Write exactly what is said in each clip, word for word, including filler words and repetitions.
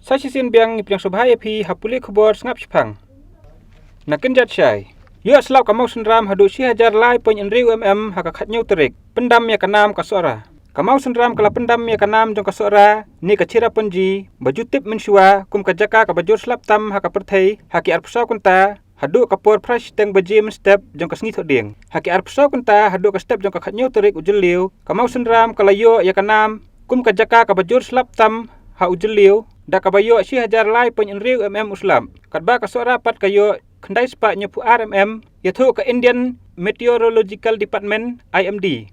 Sa shisien biang ngi pdiang sngewbha ïa phi ha pule khubor sngap shipang. Na kynjat shai, ïoh slap ka Mawsynram haduh shi hajar lai point hynriew mm ha ka khatñiew tarik, pyndam ïa ka nam ka Sohra. Ka Mawsynram ka la pyndam ïa ka nam jong ka Sohra ne ka Cherrapunji ba ju tip mynshuwa kum ka jaka kaba jur slap tam ha ka pyrthei ha ki arphew saw kynta, haduh ka por phra shiteng baje mynstep jong ka sngi Thohdieng. Ha ki arphew saw kynta haduh ka step jong ka khatñiew tarik u Jylliew, ka Mawsynram ka la ïoh ïa ka nam kum ka jaka kaba jur slap tam ha u Jylliew da kaba ïoh shi hajar lai point hynriew mm u slap. Katba ka Sohra pat ka ïoh khyndai spah hynñiewphew ar mm, ïathuh ka Indian Meteorological Department, I M D.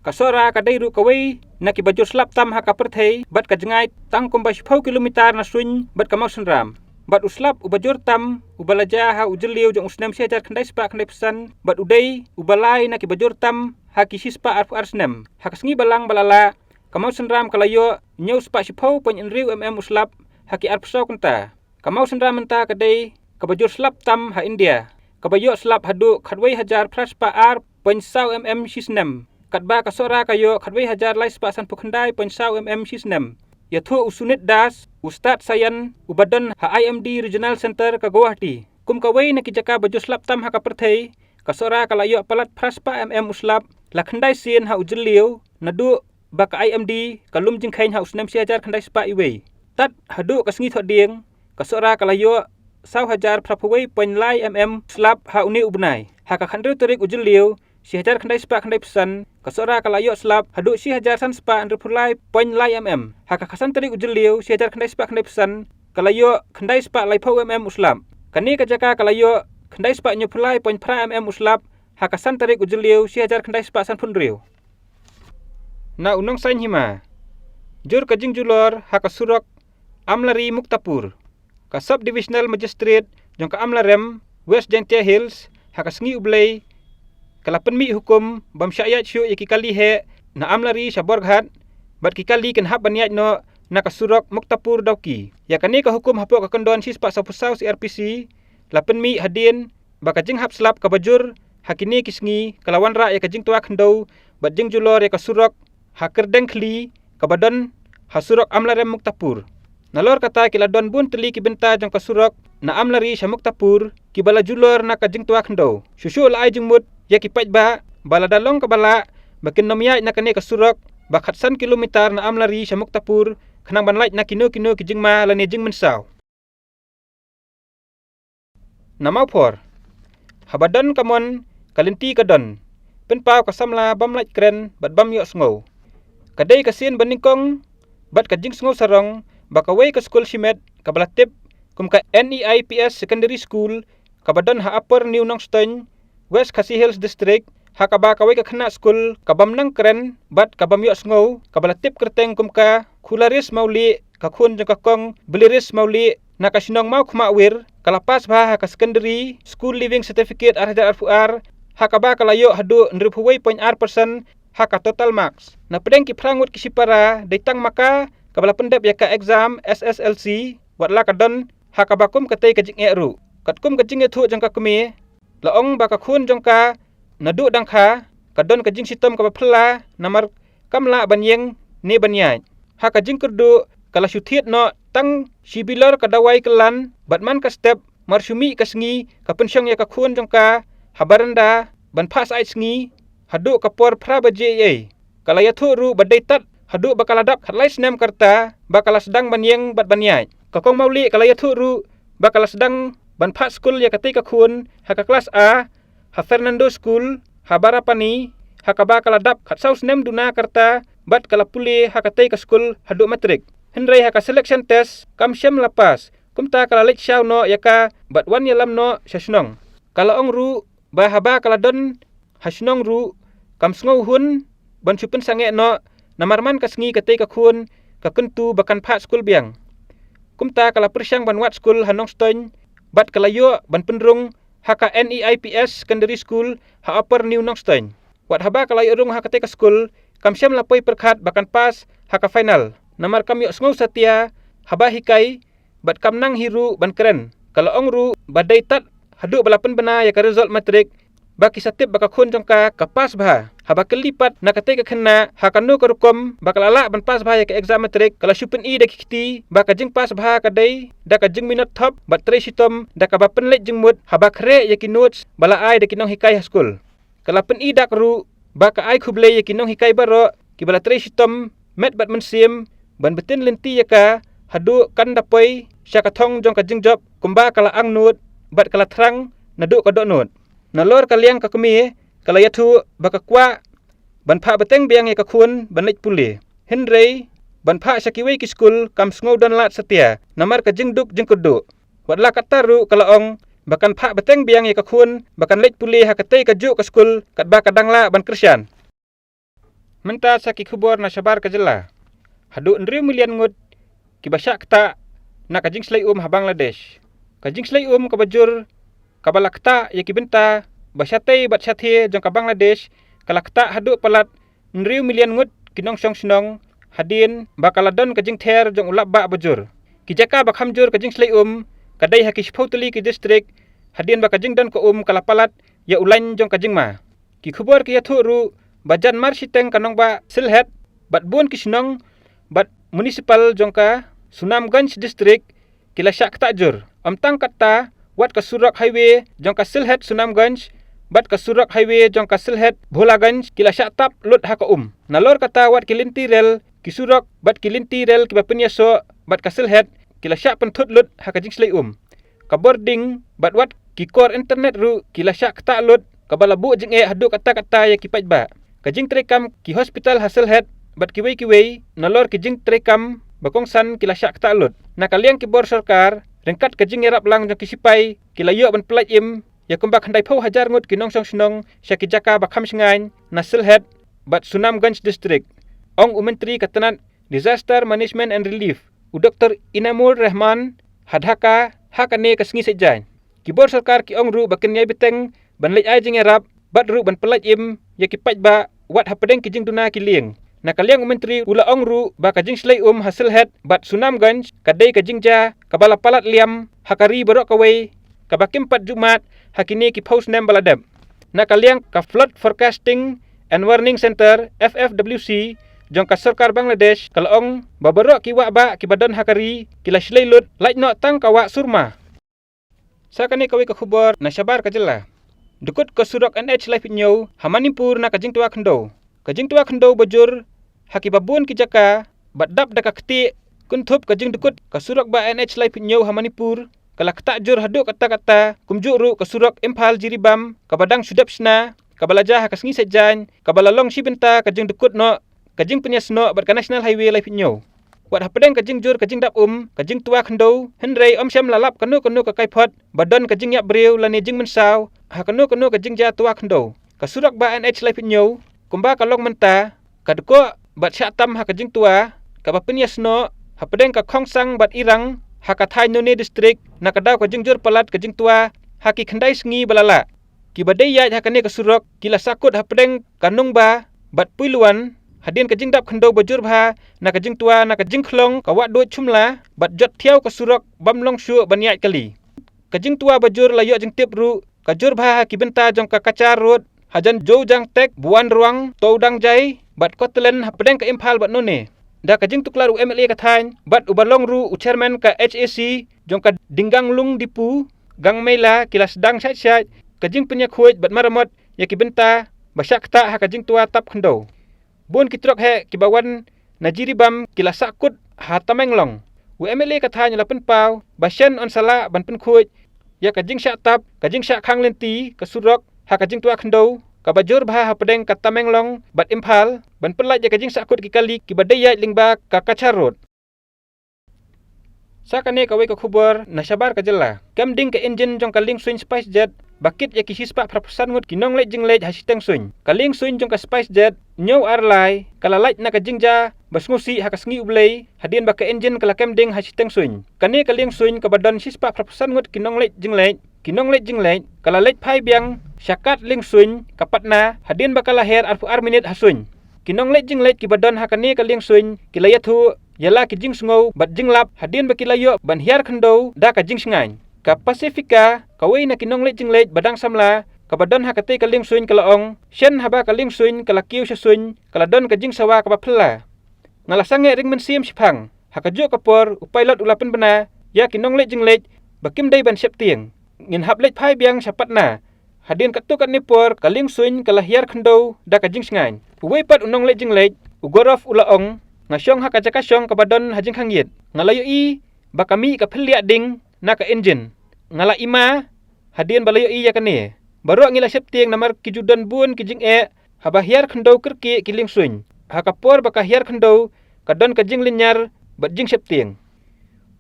Ka Sohra ka dei ruh kawei na kiba jur slap tam ha ka pyrthei bad ka jngai tang kumba shiphew kilometer na suiñ bad ka Mawsynram. Bad u slap uba jur tam uba la jia ha u Jylliew jong u snem shi hajar khyndai spah khyndaiphew san bad u dei uba lai na kiba jur tam ha ki shi spah arphew ar snem. Ha ka sngi Balang ba la lah, ka Mawsynram ka la ïoh hynñiew spah shiphew point hynriew mm u slap ha ki arphew saw kynta. Ka Mawsynram mynta ka dei kaba jur slap tam ha India, kaba ïoh slap haduh khatwei hajar phra spah ar point saw mm shi snem, katba ka Sohra ka ïoh khatwei hajar lai spah sanphew khyndai point saw mm shi snem. Ïathuh u Sunit Das, u stad saïan uba don ha I M D Regional Centre ka Guwahati, kum kawei na ki jaka ba jur slap tam ha ka pyrthei, ka Sohra ka la ïoh palat phra spah mm u slap la khyndai sien ha u Jylliew naduh ba ka I M D ka lum jingkheiñ ha u snem shi hajar khyndai spah iwei. Tad haduh ka sngi Thohdieng, ka Sohra ka la ïoh saw hajar phraphew wei point lai mm slap ha une u bnai. Ha ka khathynriew tarik u Jylliew shi hajar khyndai spah khyndaiphew san, ka Sohra ka la ïoh slap haduh shi hajar san spah hynriewphew lai point lai mm. Ha ka khatsan tarik u Jylliew shi hajar khyndai spah khyndaiphew san, ka la ïoh khyndai spah laiphew mm u slap. Kane ka jaka ka la ïoh khyndai spah hynñiewphew lai point phra mm u slap ha ka san tarik u Jylliew shi hajar khyndai spah sanphew hynriew. Na u Nongsaiñ Hima, jur ka jingjulor ha ka surok Amlari Muktapur. Ka Sub Divisional Magistrate jong ka Amlarem, West Jaintia Hills, ha ka sngi U Blei ka la pynmih hukum bym shah ïaid shuh ïa ki kali heh na Amlari sha Borghat bad ki kali kin hap ban ïaid noh na ka surok Muktapur Dawki. Ïa kane ka hukum hapoh ka kyndon shi spah sawphew saw C R P C la pynmih hadien ba ka jinghap slap kaba jur ha kine ki sngi ka la wanrah ïa ka jingtwa khyndew bad jingjulor ïa ka surok ha Kyrdengkhli kaba don ha surok Amlarem Muktapur. Nalor kata ki la don bun tylli ki bynta jong ka surok na Amlari sha Muktapur kiba la julor na ka jingtwa khyndew. Shuh shuh la ai jingmut ïa ki paidbah ba lada long kaba lah ba kin nym ïaid na kane ka surok ba khatsan kilometer na Amlari sha Muktapur khnang ban lait na kino kino ki jingma lane jingmynsaw. Na Mawphor, haba don ka mon ka lynti ka don, pynpaw ka samla bym lait kren bad bym ïohsngew. Ka dei ka sien ba nyngkong bad ka jingsngew sarong ba kawei ka skul shimet kaba la tip kum ka N E I P S Secondary School kaba don ha Upper New Nongstoiñ, West Khasi Hills District, ha kaba kawei ka khynnah skul ka bym nang kren bad ka bym ïohsngew kaba la tip kyrteng kum ka Khularis Mawlieh, ka khun jong ka kong Bliris Mawlieh, na ka shnong Mawkhmahwir, ka la pass bha ha ka Secondary School Leaving Certificate ar hajar arphew ar, ha kaba ka la ïoh haduh hynriewphew wei point ar percent ha ka total marks. Na pdeng ki phra ngut ki shipara dei tang ma ka kaba la pyndep ïa ka exam S S L C, wat la ka don ha kaba kum katei ka jingeh ruh. Katkum ka jingïathuh jong ka kmie, la ong ba ka khun jong ka naduh dang kha ka don ka jingshitom kaba phylla namar kam lah ban ïeng ne ban ïaid. Ha ka jingkyrduh ka la shu thied noh tang shi bilor ka dawai kyllan bad man ka step mar shu mih ka sngi ka pynshong ïa ka khun jong ka ha baranda ban phah sait sngi haduh ka por phra baje eiei. Ka la ïathuh ruh ba dei tad haduh ba ka la dap khatlai snem ka rta ba ka la sdang ban ïeng bad ban ïaid. Ka kong Mawlieh ka la ïathuh ruh ba ka la sdang ban phah skul ïa katei ka khun ha ka klas A ha Fernando School ha Barapani, ha kaba ka la dap khatsaw snem duna ka rta bad ka la pule ha katei ka skul haduh matrik. Hynrei ha ka selection test kam shym la pass, kumta ka la leit shaw noh ïa ka bad wan ïalam noh sha shnong. Ka la ong ruh ba haba ka la don ha shnong ruh kam sngew hun ban shu pynsangeh noh namar man ka sngi katei ka khun ka kyntu ba kan phah skul biang. Kumta ka la pyrshang ban wad skul ha Nongstoiñ bad ka la ïoh ban pynrung ha ka N E I P S Secondary School ha Upper New Nongstoiñ. Wat haba ka la ïoh rung ha katei ka skul kam shym la poi pyrkhat ba kan pass ha ka final namar kam ïohsngew satia haba hikai bad kam nang hi ruh ban kren. Ka la ong ruh ba dei tad haduh ba la pynbna ïa ka result matrik ba ki sa tip ba ka khun jong ka ka pass bha. Haba kylli pat na katei ka khynnah ha kano ka rukom ba ka la lah ban pass bha ïa ka exam matric, ka la shu pyni da ki kti ba ka jingpass bha ka dei da ka jingminot thop bad trei shitom da kaba pynleit jingmut haba khreh ïa ki notes ba la ai da ki nonghikai ha skul. Ka la pyni dak ruh ba ka ai khublei ïa ki nonghikai baroh kiba la trei shitom met bad mynsiem ban btin lynti ïa ka haduh kan da poi sha ka thong jong ka jingjop kumba ka la ang nud bad ka la thrang naduh ka dohnud. Nalor ka liang ka kmie ka la ïathuh ba ka kwah ban phah bteng biang ïa ka khun ban leit pule, hynrei ban phah sha kiwei ki skul kam sngew don lad satia namar ka jingduk jingkyrduh. Wat la katta ruh ka la ong ba kan phah bteng biang ïa ka khun ba kan leit pule ha katei kajuh ka skul katba ka dang lah ban kyrshan. Mynta sa ki khubor na shabar ka jylla. Haduh hynriew million ngut kiba shah ktah na ka jingshlei um ha Bangladesh. Ka jingshlei um kaba jur kaba la ktah ïa ki bynta ba shatei bad shathie jong ka Bangladesh ka la ktah haduh palat hynriew million ngut ki nongshong shnong hadien ba ka la don ka jingther jong u lapbah ba jur. Ki jaka ba kham jur ka jingshlei um ka dei ha ki shiphew tylli ki distrik hadien ba ka jingdon ka um ka la palat ïa u lain jong ka jingma. Ki khubor ki ïathuh ruh ba jan mar shiteng ka nongbah Sylhet bad bun ki shnong bad municipal jong ka Sunamganj distrik ki la shah ktah jur. Ym tang katta, wat ka surok highway jong ka Sylhet Sunamganj bad ka surok highway jong ka Sylhet Bholaganj ki la shah tap lut ha ka um. Nalor kata wat ki lynti rel, ki surok bad ki lynti rel kiba pynïasoh bad ka Sylhet ki la shah pynthut lut ha ka jingshlei um. Ka bording bad wat ki kor internet ruh ki la shah ktah lut kaba la buh jingeh haduh katta katta ïa ki paidbah. Ka jingtreikam ki hospital ha Sylhet bad kiwei kiwei nalor ki jingtreikam ba kongsan ki la shah ktah lut. Na ka liang ki bor sorkar, ryngkat ka jingïarap lang jong ki sipai, ki la ïoh ban pyllait im ïa kumba khyndaiphew hajar ngut ki nongshong shnong sha ki jaka ba kham shngaiñ na Sylhet bad Sunamganj distrik, ong u Myntri ka tnat Disaster Management and Relief, u Doktor Inamur Rehman, ha Dhaka ha kane ka sngi Saitjaiñ. Ki bor sorkar ki ong ruh ba kin ïai bteng ban leit ai jingïarap bad ruh ban pyllait im ïa ki paidbah wat hapdeng ki jingduna ki lieng. Na ka liang u Myntri u la ong ruh ba ka jingshlei um ha Sylhet bad Sunamganj ka dei ka jingjia kaba la palat liam ha ka ri baroh kawei, kaba kim pat ju mad ha kine ki phew snem ba la dep. Na ka liang ka Flood Forecasting and Warning Center, F F W C, jong ka sorkar Bangladesh ka la ong ba baroh ki wah bah kiba don ha ka ri ki la shlei lut, lait noh tang ka wah Surma. Sa kane kawei ka khubor na shabar ka jylla. Dkut ka surok N H laiphew hynñiew ha Manipur na ka jingtwa khyndew. Ka jingtwa khyndew ba jur ha kiba bun ki jaka bad dap da ka kti kynthup ka jingdkut ka surok ba N H laiphew hynñiew ha Manipur ka la ktah jur haduh katta katta, kumjuh ruh ka surok Imphal Jiribam kaba dang shu dep shna, kaba la jia ha ka sngi Saitjaiñ, kaba la long shi bynta ka jingdkut noh ka jingpynïasnoh bad ka National Highway laiphew hynñiew. Wat hapdeng ka jingjur ka jingdap um ka jingtwa khyndew, hynrei ym shym la lap kano kano ka kaiphod ba don ka jingïap briew lane jingmynsaw ha kano kano ka jingjia twa khyndew. Ka surok ba N H laiphew hynñiew kumba ka long mynta ka dkoh bad shah tam ha ka jingtwa kaba pynïasnoh hapdeng ka Khongsang bad Irang ha ka thaiñ Noney District na ka daw ka jingjur palat ka jingtwa ha ki khyndai sngi ba la lah. Kiba dei ïaid ha kane ka surok ki la sahkut hapdeng ka Nungba bad Pulwan hadien ka jingdap khyndew ba jur bha na ka jingtwa na ka jingkhlong ka Wahduid Chumla bad jot thiaw ka surok bym long shuh ban ïaid kali. Ka jingtwa ba jur la ïoh jingtip ruh ka jur bha ha ki bynta jong ka Cachar Road hajan Jowjang Tek, Buanruang, Towdangjai bad Kotlen hapdeng ka Imphal bad Noney. Da ka jingtuklar u M L A ka thaiñ bad uba long ruh u chairman ka H A C jong ka Dinganglung Dipu, Gangmeila ki la sdang shait shait ka jingpynïakhuid bad maramot ïa ki bynta ba shah ktah ha ka jingtwa tap khyndew. Bun ki trok heh kiba wan na Jiribam ki la sahkut ha Tamenglong. U M L A ka thaiñ u la pynpaw ba shen un sa lah ban pynkhuid ïa ka jingshah tap, ka jingshah khang lynti ka surok ha ka jingtwa khyndew kaba jur bha hapdeng ka Tamenglong bad Imphal ban pyllait ïa ka jingsahkut ki kali kiba dei ïaid lyngba ka Cachar Road. Sa kane kawei ka khubor na shabar ka jylla. Kem ding ka injin jong ka liengsuiñ SpiceJet ba kit ïa ki shispah phraphew san ngut ki nongleit jingleit ha shiteng suiñ. Ka liengsuiñ jong ka SpiceJet hynñiew ar lai ka la lait na ka jingjia ba sngewsih ha ka sngi U Blei hadien ba ka injin ka la kem ding ha shiteng suiñ. Kane ka liengsuiñ kaba don shispah phraphew san ngut ki nongleit jingleit, ki nongleit jingleit ka la leit phai biang sha kat liengsuiñ ka Patna hadien ba ka la her arphew ar minit ha suiñ. Ki nongleit jingleit kiba don ha kane ka liengsuiñ ki la ïathuh ïa la ki jingsngew bad jinglap hadien ba ki la ïoh ban hiar khyndew da ka jingshngaiñ. Ka Pacifica, kawei na ki nongleit jingleit ba dang samla, kaba don ha katei ka liengsuiñ ka la ong, shen haba ka liengsuiñ ka la kiew sha suiñ, ka la don ka jingsawa kaba phylla. Nga la sangeh ring mynsiem shiphang. Ha kajuh ka por, u pilot u la pynbna ïa ki nongleit jingleit ba kim dei ban sheptieng. Ngin hap leit phai biang sha Patna. Hadien katto katne por, ka liengsuiñ ka la hiar khyndew da ka jingsngaiñ. Uwei pat u nongleit jingleit, u Gaurav, u la ong, nga shong ha ka jaka shong kaba don ha jingkhang ïit. Nga la ïohi ba ka mih ka phylliah ding na ka engine. Nga la ima hadien ba la ïohi ïa kane. Baroh ngi la sheptieng namar ki ju don bun ki jingeh haba hiar khyndew kyrkieh ki liengsuiñ. Ha ka por ba ka hiar khyndew, ka don ka jinglynñiar bad jingsheptieng.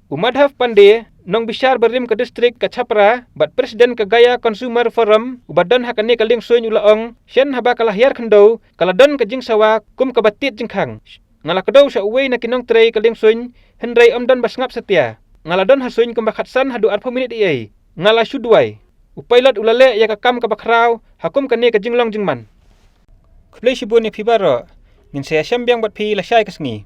U Madhav Pandey, nongbishar barim ka district ka Chhapra bad president ka Gaya Consumer Forum, uba don ha kane ka liengsuiñ, u la ong, shen haba ka la hiar khyndew, ka la don ka jingsawa kum kaba tied jingkhang. Nga la kdew sha uwei na ki nongtrei ka liengsuiñ, hynrei ym don ba sngap satia. Nga la don ha suiñ kumba khatsan haduh arphew minit eiei. Nga la shu duwai. U pilot u la leh ïa ka kam kaba khraw ha kum kane ka jinglong jingman. Khublei shibun ïa phi baroh. Ngin sa ïashem biang bad phi lashai ka sngi.